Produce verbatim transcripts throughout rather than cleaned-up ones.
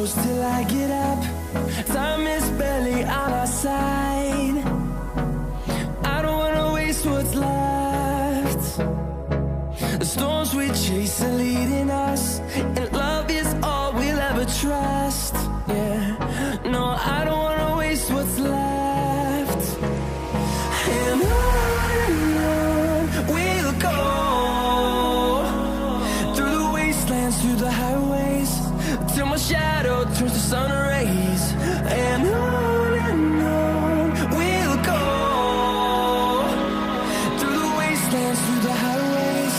Till I get up, time is barely on our side. I don't wanna waste what's left. The storms we chase are leading us, and love is all we'll ever trust. Yeah, no, I don't wanna waste what's left. And on and on we'll go, through the wastelands, through the highways, till my shadow turns to sun rays. And on and on we'll go, through the wastelands, through the highways,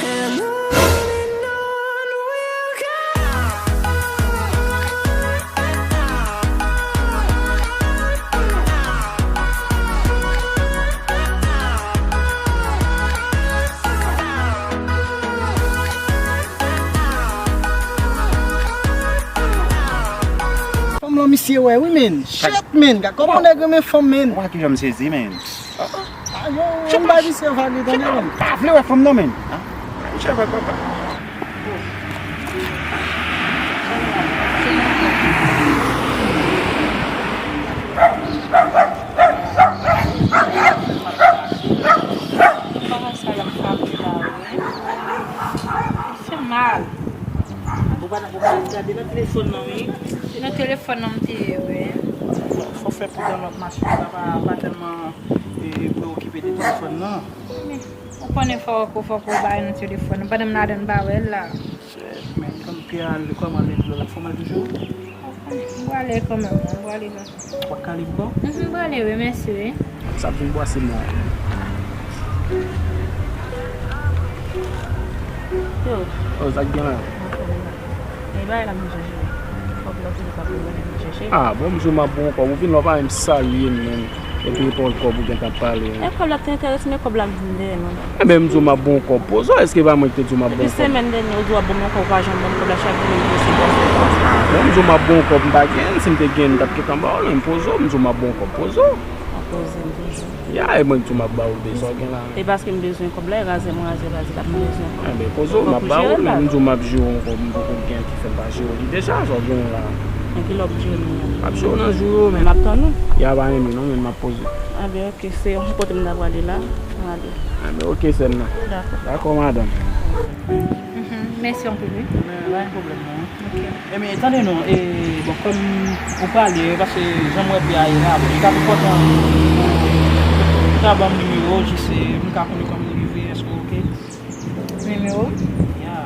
and on and on we'll go. Fanm lan misye wè wi, men. Shit, men. Gad kòman nèg renmen fanm, men. Ou wè kijan m sezi, men. Ayo, yon bay misye vage, tande, men. M pa vle wè fanm nan, men. Misye vag papa. Bagay sa yo ap frape la, wi. Fè mal. Ou pa, ou pa gade nan telefòn nan, wi. Se nan telefòn nan m te ye, wi. Fò, fò fè pran lòt machin, sa pa, pa tèlman, e, preokipe de telefòn nan. Men, ou konnen fòk, fòk ou bay nan telefòn nan. Pandan m ladan m pa wè l la. Men, kòm pye a, kòman l, l ap fè mal toujou? M prale kanmenm, m prale kanmenm. W ap kale ankò? Mhm, m prale, wi, mèsi, wi. Sa ap vin bwase mwen. Yo. Oh, sa k gen la? E bagay la m bezwen jere. Kòb la toujou pa pou mwen, m chèche. Ah, bon, m di w m ap bon kòb. Ou vin la, w pa menm salye m, menm. Epi e pawòl kòb ou gentan pale. E kòb la te enterese, men kòb la ap vin dèyè mwen la. Enben, m di w m ap bon kòb. Poze w, èske pa mwen ki te di w m ap bon kòb? Depi semèn dènye, ou di w ap ban m yon kòb, ou pa janm ban m kòb la, chak jou ou di se bon, se bon. Ah, bon, m di w m ap bon kòb, m pa gen, si m te gen, m t ap gentan ba w l, men poze w, m di w m ap bon kòb, poze w. M ap poze m toujou. Ya, e mwen ki di w m ap ba w l, bezwen w gen la. E paske m bezwen kòb la, e razè mwen razè, razè la, m bezwen kòb. Enben, poze w, m ap ba w l, men m di w m ap jere yon kòb, m poko gen ki fè m pa jere li deja, sa w gen la. Men ki lè w ap jere li? M ap jere w nan jou yo, men. M ap tann ou. Ya pa renmen non, men m ap poze. Enben, oke, se yon kote m ta prale la, m ale. Enben, oke, sè m nan. Dakò. Dakò, madanm. Mhm, mèsi anpil, wi. Men, pa gen pwoblèm non. Ok. Ebyen, tande non, e, bon, kòm ou prale, paske jan m wè pye a ye la, bon, li t ap enpòtan pou ta ban m nimewo w, jis, e, m ka konnen kòman li rive, èske w oke? Nimewo m? Ya.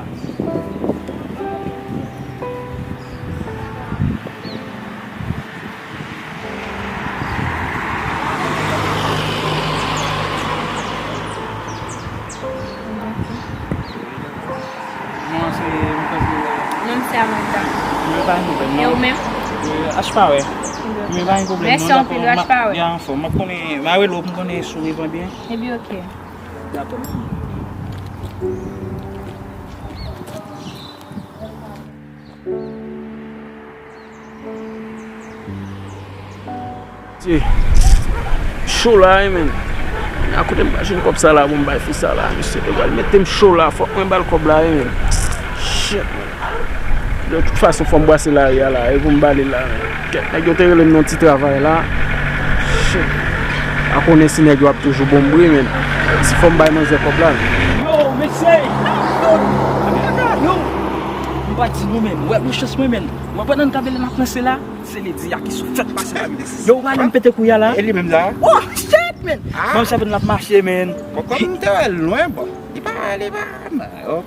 Non, se, non, se Amanda. Men pa gen pwoblèm non. E ou menm? E, H pa wè. Men pa gen pwoblèm non. Mèsi anpil, H pa wè. Ya, anfòm. M ap konnen, m a rele w pou m konnen si w rive byen. Ebyen, oke. Dakò. Tye. Cho la wi, men. A kote m pa jwenn kòb sa la pou m bay fi sa la, mesye, yo pral mete m cho la, fòk mwen ba l kòb la wi, men. Shit, men. De tout fason, fò m brase lari a la, e pou m ba li la, men. Kèt, nèg yo te rele m nan ti travay la. Shit. A konnen si nèg yo ap toujou bon bri, men. Si fò m bay manzè kòb la, men. Yo, mesye! Yo! M pa di nou, men. Ou wè, bon chans mwen, men. Ou wè, pandan n t ap rele m ap ranse la, se ledi a ki sot fèt pase la, men. Yo, ou wè, m pete kouya la. E li menm la? Oh, shit, men! Ah! Bon, sa fè n ap mache, men. Bon, kòm m te wè l lwen, bon. Li pa, li pa, oh,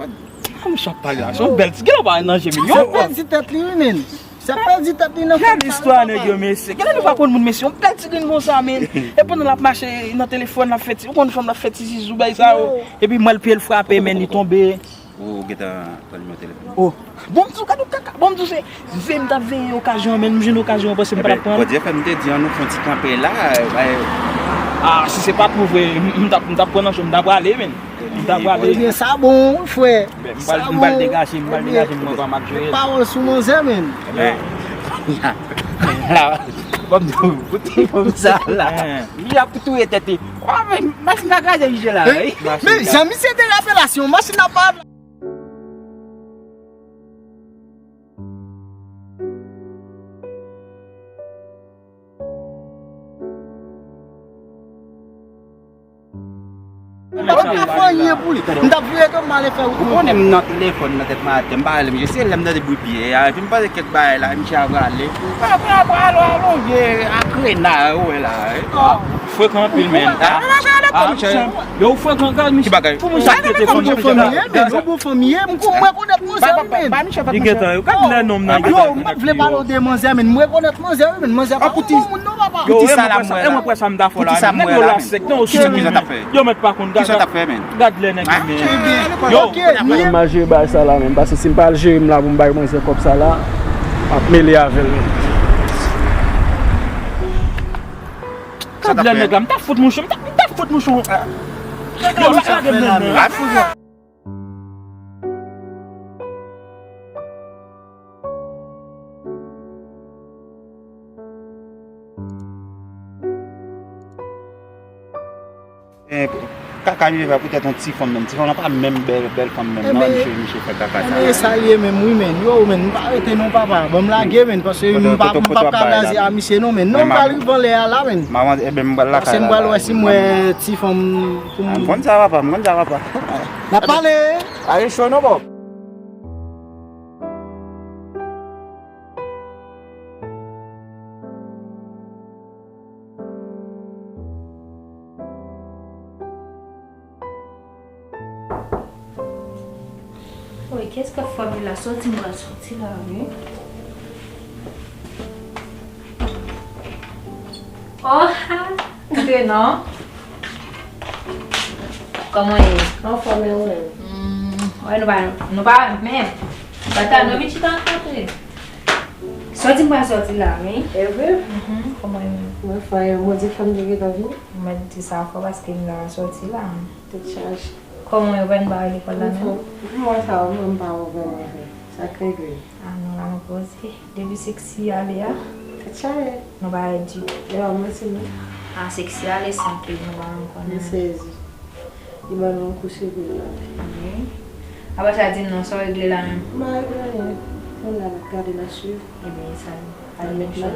Kòm sa ap pale la, se yon bèl ti, genlè w pa nan je mignon. Sa pèdi tèt li wi, men. Sa pèdi tèt li nan fòm sa. Gade istwa nèg yo, mesye. Genlè nou pa konn moun, mesye. Yon bèl ti grenn konsa, men. E pandan l ap mache nan telefòn, l ap fè ti, ou konn fanm l ap fè ti zizou, bay sa yo. Epi m wè l pye l frape, men li tonbe. Ou gentan pran nimewo telefòn? Oh. Bon, m di w, gade w kaka. Bon, m di w, se veye m t ap veye okazyon an, men m jwenn okazyon an, panse m pa t ap pran l. Bondye fè m te di an nou fè yon ti kanpe la, bay. Ah, si se pa t pou vre, m, m t ap, m t ap pran nan cho, m t ap prale, men. M ta prale. Ebyen, sa bon, wi, frè. M pral, m pral degaje, m pral degaje, mwen pa m ap jere. Pawòl sou manzè, men. Ebyen, la, la, kòm di w, pou ti fanm sa la, li ap touye tèt li. Wa, men, machin la kraze, misye la, wi. Men, jan misye te rapelasyon, machin la pa. M pa fè anyen pou li. M t ap vire do m ale fè wout mwen. Ou konnen m nan telefòn nan tèt maten, m pa rele misye. Se lè m tande bri pye a, epi m panse kèk bagay la, misye ap rale. Apre, apre, alo, alo, vye akrena, ou wè la. Frekan anpil, men. Ah, ah, yo, ou frekan, gad, misye. Ki bagay? Pou misye ap pete fanmi, men, nou bon fanmi, men nou rekonèt manzè, wi, men. Li gentan, yo, gad lè nonm nan gentan. Yo, m pa vle pale de manzè, men m rekonèt manzè, wi, men manzè pa bon moun, non, papa. Yo, e mwen kwè sa, e mwen kwè sa m ta fè la, men nèg yo la sèk, non, yo sou moun. Yo mèt pa konn, gad, gad lè nèg yo, men. Yo. Mwen m al jere bagay sa la, men, paske si m pa al jere m la pou m bay manzè kòb sa la, m ap mele avè l, men. Gad lè nèg la, m ta fout mouche, m ta, m ta fout mouche. Yo, lage m nan men. Eh, kaka li fè poutèt yon ti fanm menm. Ti fanm nan pa menm bèl, bèl fanm menm, non, misye, misye fè kaka sa. Ebyen, sa l ye menm, wi, men. Yo, men, m pa rete non, papa. Ban m lage, men, paske m pa, m p ap ka blaze a misye, non, men. Non, m pa rive anlè a la, men. Paske m pral wè si m wè ti fanm pou m. M konn sa, papa, m konn sa, papa. N ap pale. Aye cho non, bò. Woy, kiyès k ap frape la? Sòti, m pral sòti la, wi. Oh, ha! Antre non. Kòman w ye? Anfòm, e ou menm? Hmm, wè, nou pa, nou pa menm. Tata, nou vin chita antre. Sòti, m pral sòti la, wi. E vre? Mhm, kòman w ye menm? Mwen fè, Bondye fè m te gentan vini. Mwen di sa fò paske m la sòti la. Tèt chaje. Kòman w ye, w pa vin lekòl la menm? Mwen sa, mwen pa wè w vrèman vre. Sa k regle? Ah non, la mwen poze. Depi Sexy ale a, tèt chaje. Nou pa wè ditou. E pa manti non. Ah, Sexy ale san ke nou pa menm konnen. M sezi. Li ban nou yon kou sou kou la. Wi. Apa sa di m non, sa w regle la menm? M pa regle anyen. Fò n la n ap gade n ap swiv. Ebyen, e sa, pa gen chwa.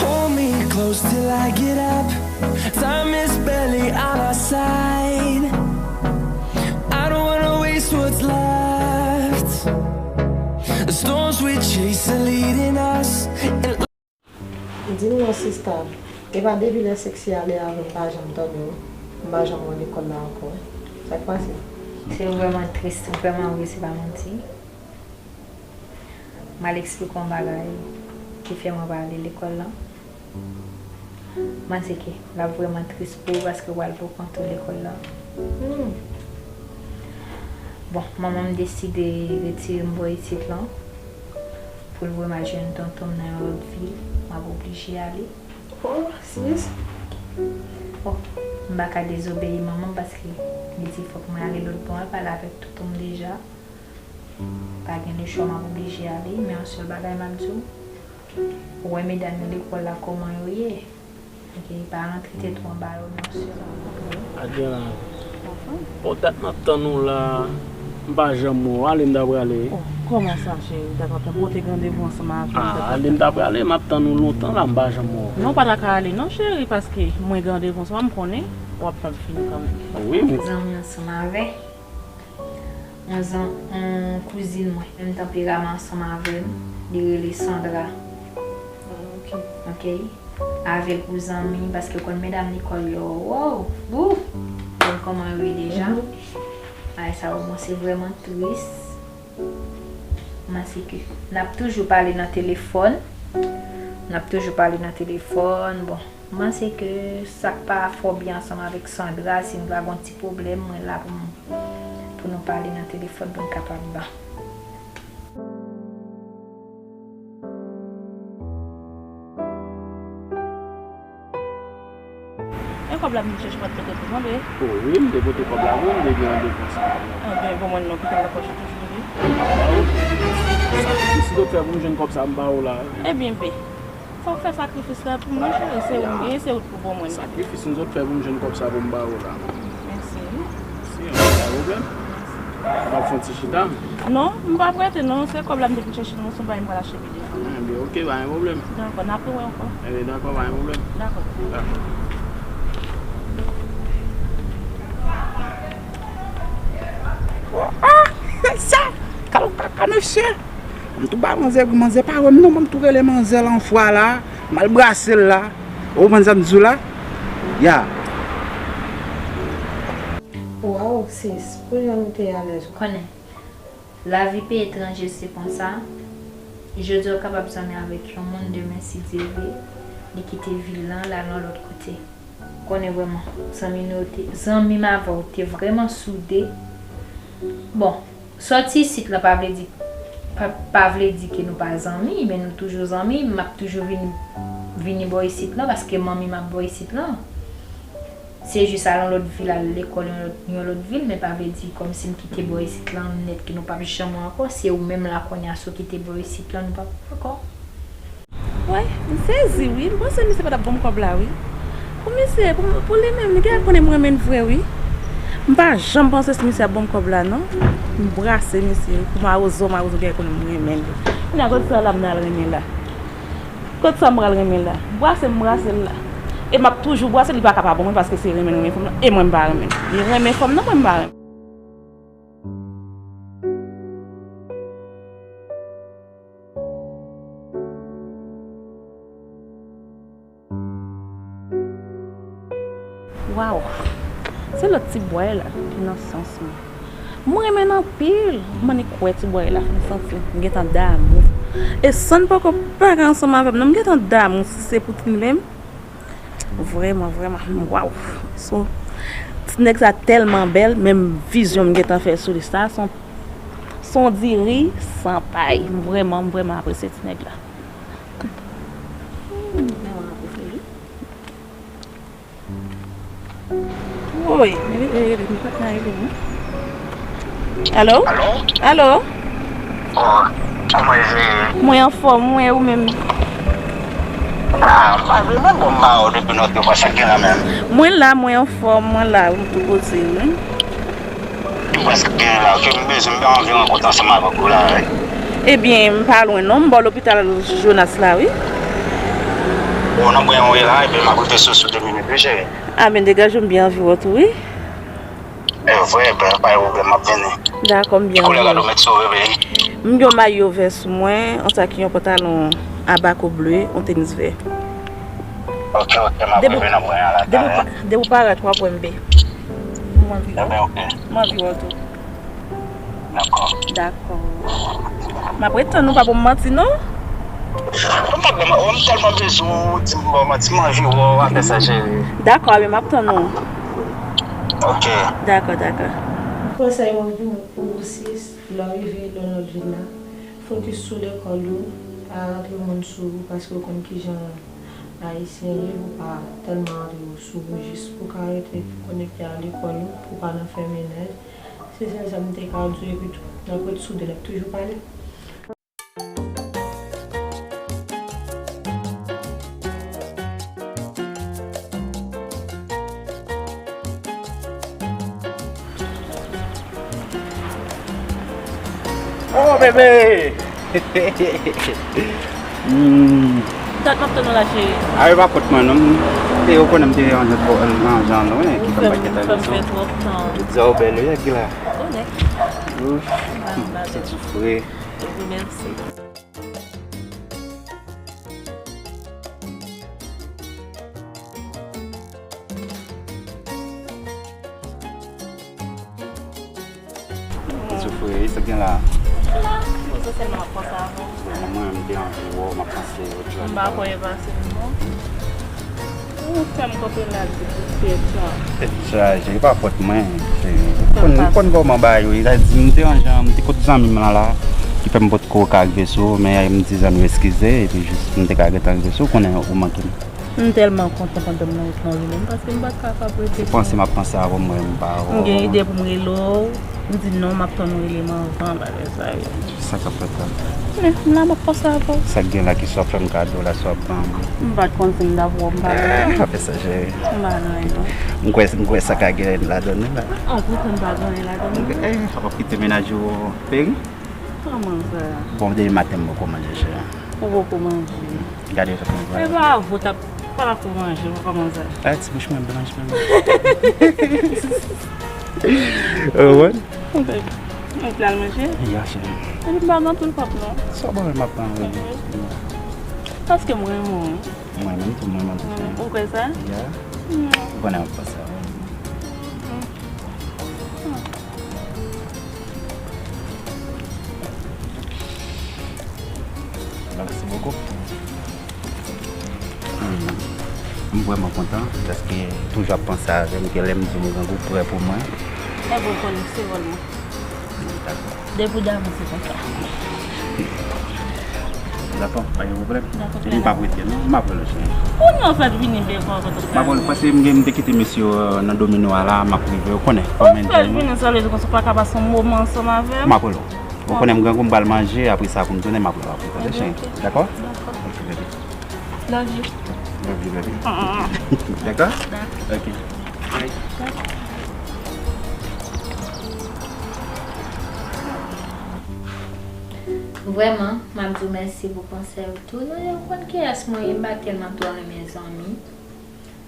Hold me close till I get up. Time is barely on our side. I don't wanna waste what's left. The storms we chase are leading us. And Di m non sista, e pa depi lè Sexy ale avè m m pa janm tande w, m pa janm wè w lekòl la ankò. Sa k pase? Se vrèman tris, vrèman vre, se pa manti. M al eksplike w yon bagay ki fè mwen pa ale lekòl la. M panse ke l ap vrèman tris pou ou paske w al pou kont ou lekòl la. Hmm. Bon, manman m deside retire m bò isit lan. Pou l voye m al jwenn tonton m nan yon lòt vil, m ap oblije ale. Oh, sis. Bon, m pa ka dezobeyi manman m paske li di fòk mwen ale lòt bò a, pale avèk tonton m deja. Pa gen lechwa, m ap oblije ale, men yon sèl bagay m ap di w, ou wè medam yo lekòl la kòman yo ye. Ok, pa rantre tèt ou anba yo non, sè. Adriana, bon, dat m ap tann ou la, m pa janm wè w. Ale m ta prale. Oh, kòman sa, cheri? Dat m ap tann, bon, te gen randevou ansanm avè m. Ah, ale m ta prale, m ap tann ou lontan la, m pa janm wè w. Non, w pa ta ka ale non, cheri, paske mwen gen randevou ansanm, m konnen w ap fè m fini kanmenm. Wi, m. Zanmi ansanm avè. Yon zan-, yon kouzin mwen, menm tanperaman ansanm avè m, li rele Sandra. Ah, ok. Ok. Avè l pou zanmi, paske w konn medam lekòl yo, wow, wou! Ou konn kòman yo ye deja. Mhm. Bagay sa yo, bon, se vrèman tris. M panse ke n ap toujou pale nan telefòn. N ap toujou pale nan telefòn, bon. M panse ke sa k pa fò byen ansanm avèk Sandra, si n ta gon ti pwoblèm, mwen la pou m, pou nou pale nan telefòn, pou n kapab ban. E kòb la m vin chèche pa t pote pou mwen, wi. O wi, m te pote kòb la pou ou, m te gen randevou ansanm avè w. Anben, bon, mwen non, kite m nan pòch ou toujou, wi. Si doktè pou m jwenn kòb sa, m ba ou la. Ebyen, pe. Fòk fè sakrifis la pou mwen, cheri. Se ou m gen, se ou k pou ban mwen. Sakrifis m sot fè pou m jwenn kòb sa pou m ba ou la. Mèsi wi. Si, anyen, pa pwoblèm. M ap fè yon ti chita. Non, m p ap rete non, se kòb la m te vin chèche non, se yon bagay m pral achte pide. Enben, oke, pa gen pwoblèm. Dakò, n ap rewè ankò. Enben, dakò, pa gen pwoblèm. Dakò. Dakò. Ah, sa, kal kaka, mesye. M tou ba manzè, manzè pa wè m non, m tou rele manzè lan fwa la, m al brase l la. Ou konprann sa m di w la? Ya. Waw, sis, pou jan nou te alèz. Konnen, lavi peyi etranje se konsa. Jodi a w kapab zanmi avèk yon moun, demen, si Dye vle, li kite vil lan, l al yon lòt kote. Konnen vrèman, zanmi nou yo te, zanmi m avè w te vrèman soude. Bon, sòti isit lan pa vle di, pa, pa vle di ke nou pa zanmi, men nou toujou zanmi, m ap toujou vin, vini bò isit lan, paske manmi m ap bò isit lan. Se jis al yon lòt vil, al lekòl yon lòt, yon lòt vil, men pa vle di kòmsi m kite bò isit lan nèt ke nou p ap janm wè ankò. Se ou menm la kounye a, si w kite bò isit lan, nou p ap wè ankò. Woy, m sezi wi. M panse misye pa t ap ban m kòb la wi. Pou misye, pou, pou li menm, li genlè konnen m renmen l vre wi. M pa janm panse si misye ap ban m kòb la non. M brase misye wi. Pou mawozo, mawozo genlè konnen m renmen l. Kounye a, kot sa la m al renmen la? Kot sa m pral renmen la? Brase m brase l la. E m ap toujou brase l, li pa ka pa ban mwen paske se renmen l renmen fanm nan. E mwen m pa renmen l. Li renmen fanm nan, mwen m pa renmen l. Waw! Se lòt ti bway la ki nan sans mwen. Mwen renmen l anpil. M annik wè ti bway la. M santi m gentan damou. E san n poko bagay ansanm avè m, non, m gentan damou. Si se pou Tinley m, vrèman, vrèman, waw. So, ti nèg sa tèlman bèl, menm vizyon m gentan fè sou li sa, se yon, se yon diri san pay. M vrèman, m vrèman apresye ti nèg la. Hmm, men w ap ofri li. Woy, rele, rele, rele, m pa ka rele non. Alo? Alo? Alo? Oh, kòman w ye? Mwen anfòm, mwen, ou menm? Ah, m pa vle menm, bon, m ba w depi lòt yo, sa k gen la menm? Mwen la, mwen anfòm, mwen la, m tou kote, wi. M prèske gen la, ke m bezwen, m anvi rankontre ansanm avèk ou la, wi. Ebyen, m pa lwen non, m bò lopital Jonas la, wi. Bon, nan mwen, wi la, ebyen, m ap rive sou, sou de minit, wi, cheri. A, men degaje w, m byen anvi wè w tou, wi. E vre, ebyen, pa gen pwoblèm, m ap vini. Dakò, m byen anvi wè w. Ki koulè rad ou met sou ou, bebe? M gen yon mayo vè sou mwen, ansanm ak yon pantalon abako ble, yon tenis vè. Ok, ok, m ap rive nan mwen an la talè. Depi w pa, depi w parèt, w ap wè m, bebe. M anvi wè w. Ebyen, ok. M anvi wè w tou. Dakò. Dakò. M ap ret tann ou, pa ban m manti non. M p ap ban, oh, m tèlman bezwen w, di m ban w manti, m anvi wè w, apre sa, cheri. Dakò, ebyen, m ap tann ou. Ok. Dakò, dakò. Konsèy mwen pou, pou ou, sis, lè w rive nan lòt vil la, fokis sou lekòl ou, pa rantre moun sou ou, paske w konn kijan Ayisyen ye, pou pa tèlman rantre yo sou ou, jis pou ka rete konekte a lekòl ou, pou pa nan fè mennaj. Se sèl sa m te ka di w, epi tou, n ap ret soude, n ap toujou pale. Oh, bebe! Hmm. Dat m ap tann ou la, cheri. A, e pa fòt mwen, non. E ou konnen m te ranje twò nan jan nou, ki fè m pa gentan fè twòp tan. Tout sa ou bèl, wi, ak la. Ou nèk. Ouf. Santi fre. Mèsi. Ou soufri, wi, sa k gen la? Mwen la, m poze sèlman m ap panse avè w. Mwen menm, m te anvi wè w, m ap panse w, m pa konn pase m non. Ou fè m kanpe la di pou tèt sa. Tèt chaje, e pa fòt mwen, cheri. Ou konn, ou konn kòman bagay yo ye, sa di m te an jan, m te kot zanmi m lan la, ki fè m potko ka rive sou ou, men m di zanmi w eskize, epi jis m te ka gentan rive sou ou, konnen ou manke m. M tèlman kontan pandan m nan wout lan wi menm, paske m pa t kapab rete. Se panse m ap panse avè w, mwen, m pa wè w. M gen ide pou m rele w. M di non, m ap tann ou rele m anvan bagay sa yo. Sa k ap fèt la? Men, m la, m ap panse avè w. Sa k gen la, ki sa w ap fè m kado la, sa w ap ban m? M pa t konn si m t ap wè w, m pa konnen. Eh, pa fè sa, cheri. M pa gen anyen, non. M kwè, m kwè sa ka gen ladan nou la. An, poukisa m pa gen anyen ladan nou? Eh, w ap kite mennaj ou peri? Kòman sa? Bon, depi maten m poko manje, cheri. Ou poko manje? Gade jan m pran. E pa avè w t ap, pa t ap pou manje, ou kòman sa? Eh, ti bouch mwen blanch menm. Ou wè? Ou pral manje? Ya, cheri. Epi m pa gen anpil kòb non. Sa w ban mwen, m ap pran, wi. Paske m renmen w. Mwen menm tou, mwen menm tou, cheri. Ou kwè sa? Ya. Ou konnen m ap panse avè w. Mèsi bokou. Hmm. M vrèman kontan, paske toujou ap panse avè m, ke lè m di w m grangou, ou prè pou mwen. Ebyen, ou konnen se wòl mwen. Dakò. Depi w damou, se konsa. Dakò, pa gen pwoblèm. Dakò, m p ap rete non, m ap rele w, cheri. Kounye a w fèk vini byen konsa. M ap rele w, paske m gen, m te kite mesye yo, euh, nan domino a la, m ap rive, ou konnen. Ou fèk vini, sa vle di konsa w pa ka pase yon moman ansanm avè m? M ap rele w. Ou konnen m grangou, m pral manje, apre sa pou m tounen, m ap rele w apre, tande, cheri? Dakò? Dakò. Ok, baby. Love you. Love you, baby. Dakò? Dakò. Ok. Bye. Vrèman, m ap di w mèsi pou konsèy ou tou. Nou, ou konn kiyès mwen ye, m pa tèlman twò renmen zanmi.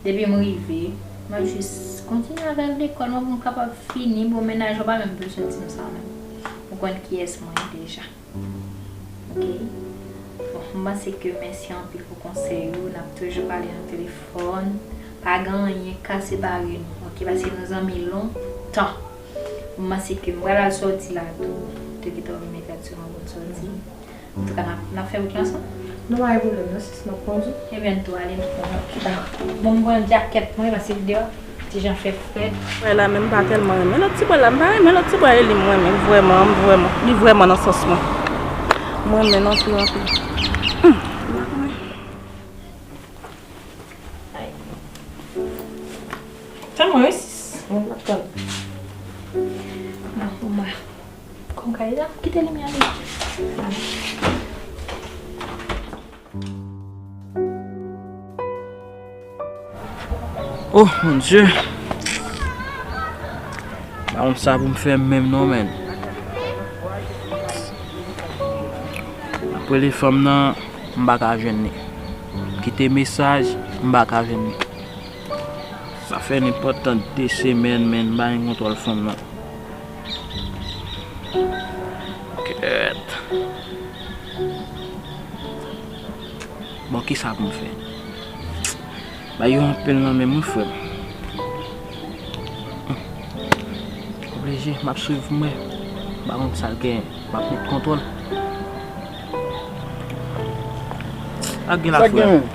Depi m rive, m ap jis kontinye avèk lekòl mwen pou m kapab fini. Bon, mennaj ou pa menm bezwen di m sa menm. Ou konn kiyès mwen ye deja. Ok? Bon, m panse ke mèsi anpil pou konsèy ou. N ap toujou pale nan telefòn. Pa gen anyen k ka separe nou, ok? Paske nou zanmi lontan. M panse ke m pral al sòti la tou. Te gentan remèt gad sou mwen pou m sòti. Antouka, n ap, n ap fè wout la ansanm. Nou pa gen pwoblèm non, sis, m ap kondui. Ebyen, n tou ale. Bon, m pran djakèt mwen, paske deyò ti jan fè frèt. Bwè la, men m pa tèlman renmen lòt ti bwè la. M pa renmen lòt ti bwè e li m renmen vrèman, vrèman. Li vrèman nan sans mwen. M renmen l anpil, anpil. Hum. Tann mwen, wi, sis. Mwen p ap tann. Bon, bon, mwen. Kòm kay la, kite limyè ale. Oh, mon Dieu. Pa konn sa pou m fè menm non, menn. M ap rele fanm nan, m pa ka jwenn li. M kite mesaj, m pa ka jwenn li. Sa fè nenpòt tan de semèn, menn, m pa gen kontwòl fanm nan. Kèt. Bon, kisa pou m fè? Bagay yo anpil nan men m, wi, frè m. Oblije, m ap swiv mwen. M pa konn sa l gen. M ap met kontwòl. Ak gen la, frè m.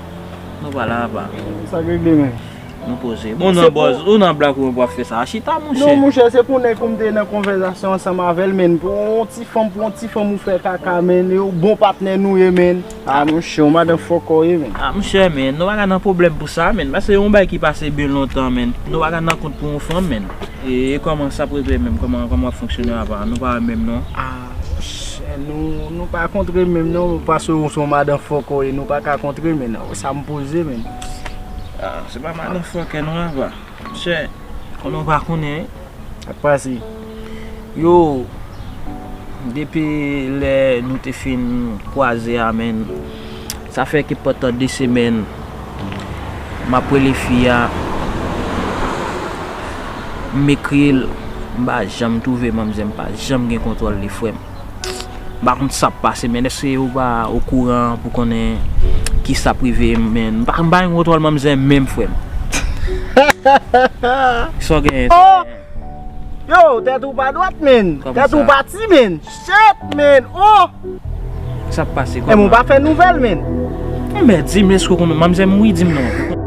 Nou pa la, apa. Sa k regle, men? Nou poze. Bon, nan bòz, ou nan blag ou w ap fè sa. Chita, monchè. Non, monchè, se pou nèg ou m te nan konvèsasyon ansanm avè l, men. Pou yon ti fanm, pou yon ti fanm ou fè kaka, men. Yo bon patnè nou ye, men. Ah, monchè, yon madan fòkò ye, men. Ah, monchè, men, nou pa ka nan pwoblèm pou sa, men. Paske yon bagay ki pase byen lontan, men. Nou pa ka nan kont pou yon fanm, men. E, e kòman sa pretre menm? Kòman, kòman w ap fonksyone apa? Nou pa menm, non? Ah, monchè, nou, nou pa kontre menm, non. Paske ou se yon madan fòkò e nou pa ka kontre, men. Sa m poze, men. Ah, se pa madan fòkè, non, apa. Monchè, konnen w pa konnen, wi. Sa k pase? Yo, depi lè nou te fin kwaze a, menn, sa fè ke pandan de semèn, m ap rele fi a, m ekri l, m pa janm twouve manmzè, m pa janm gen kontwòl li, frè m. M pa konn sa k pase, men èske ou pa okouran pou konnen kisa k rive, men m pa, m pa gen kontwòl manmzè menm, frè m. Sa w genyen? Oh! Yo, tèt ou pa dwat, men. Tèt ou pati, men. Shit, men. Oh! Sa k pase? Kòman? Ou pa fè nouvèl, men. Enben, di m, èske w konn manmzè mouri, di m non.